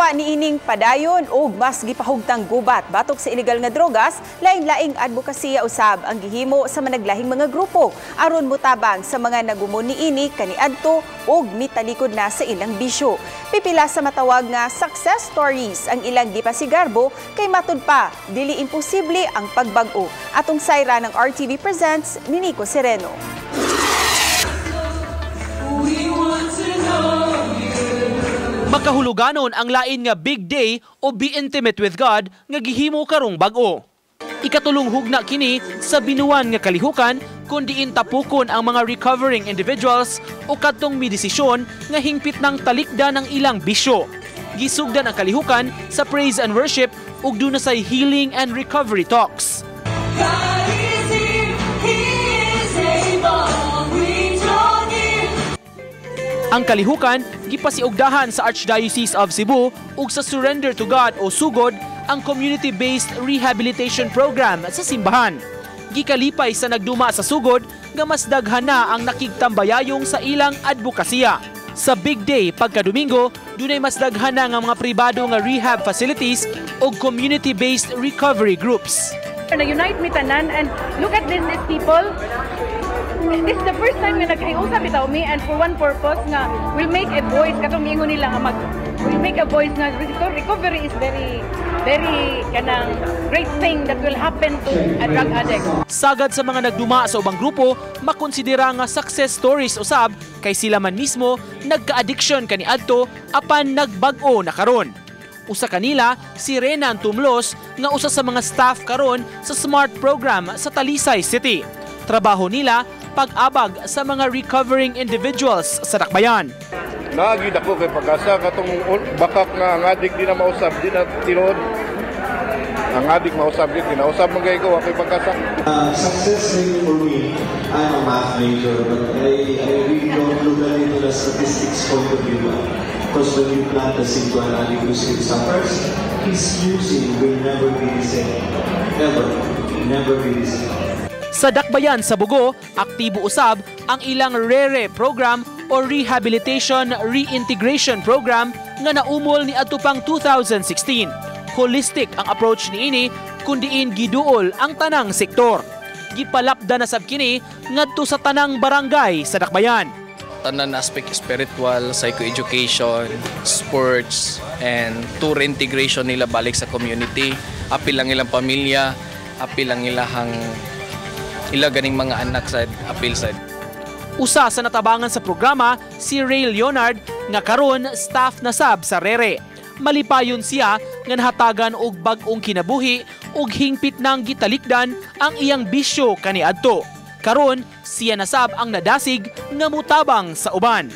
Pagkawa niining padayon og mas gipahugtang gubat batok sa illegal nga drogas, lain-laing advokasya usab ang gihimo sa managlahing mga grupo aron motabang sa mga nagumon niini kaniadto og mitalikod na sa ilang bisyo. Pipila sa matawag nga success stories ang ilang gipasigarbo kay matud pa dili imposible ang pagbag-o. Atong sayra ng RTV Presents ni Nico Sereno. We want to know. Makahuluganon ang lain nga Big Day o Be Intimate with God nga gihimo karong bag-o. Ikatulong hugna kini sa binuan nga kalihukan kung diin tapukon ang mga recovering individuals o kadtong midesisyon nga hingpit ng talikdan ang ilang bisyo. Gisugdan ang kalihukan sa praise and worship ug duna say healing and recovery talks. God is here, He is able. We draw near. Ang kalihukan gipasiugdahan sa Archdiocese of Cebu ug sa Surrender to God o Sugod, ang community-based rehabilitation program sa simbahan. Gikalipay sa nagduma sa Sugod nga mas daghan na ang nakigtambayayong sa ilang advokasya. Sa Big Day pagka-Domingo, dunay mas daghan na nga mga pribado nga rehab facilities ug community-based recovery groups. Na-unite mi tanan and look at these people. This is the first time nga nagkahiusa bitaw mi and for one purpose nga will make a voice, katong miingon nila nga mag will make a voice nga recovery is very, very kanang great thing that will happen to a drug addict. Sagad sa mga nagduma sa ubang grupo, makonsidera nga success stories usab kay sila man mismo nagka-addiction kaniadto apan nagbag-o na karon. Usa kanila si Renan Tumlos nga usa sa mga staff karon sa SMART program sa Talisay City. Trabaho nila, pag-abag sa mga recovering individuals sa Dakbayan. Naagi dako kay pag-asa katong bakak nga ang adik di na mausab, di na tinuod. Ang adik mausab di kinausab man kay ko ako'y pag-asa. Success rate for me, I'm a math major, but I really don't look at it on a statistics point of view. Because when you plant a seed to an addict who still suffers, his using will never be the same. Never. Never be the same. Sa Dakbayan sa Bogo, aktibo usab ang ilang RERE program o Rehabilitation Reintegration Program nga naumol ni adto pang 2016. Holistic ang approach niini kun diin giduol ang tanang sektor. Gipalapda na sab kini ngadto sa tanang barangay sa Dakbayan. Tanan aspect: spiritual, psychoeducation, sports, and to reintegration nila balik sa community. Apil ang ilang pamilya, apil ang ilahang ila ganing mga anak sad, apil sad. Usa sa natabangan sa programa si Ray Leonard nga karon staff na sab sa Rere. Malipayon siya nga nahatagan og bag-ong kinabuhi ug hingpit nang gitalikdan ang iyang bisyo kaniadto. Karon siya na sab ang nadasig nga mutabang sa uban.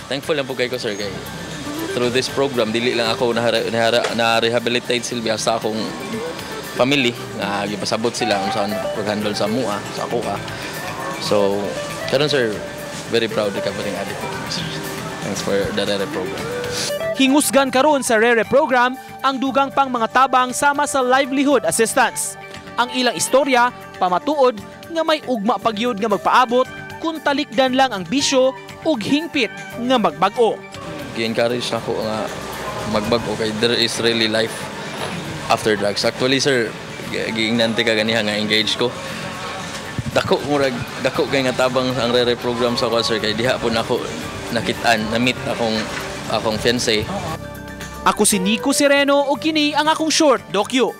Thankful lang po kay ko, sir, kay through this program dili lang ako na rehabilitate silbi sa akong family nga gipasabot sila kung saan pag-handle sa mua sa ako ah. So karon, sir, very proud recovering addict, sir. Thanks for the RERE program. Hingusgan karon sa Rere program ang dugang pang mga tabang sama sa livelihood assistance. Ang ilang istorya pamatuod nga may ugma pagyud nga magpaabot kung talikdan lang ang bisyo ug hingpit nga magbag-o. Gi-encourage na ko nga magbag-o kay there is really life after drugs. Actually, sir, giingnan ka ganiha nga engage ko. Dako, murag dako kay nga tabang ang Rere program sa ko, sir, kay diha po nako nakitaan, na-meet akong fiancé. Ako si Nico Sereno ug kini ang akong short dokyu.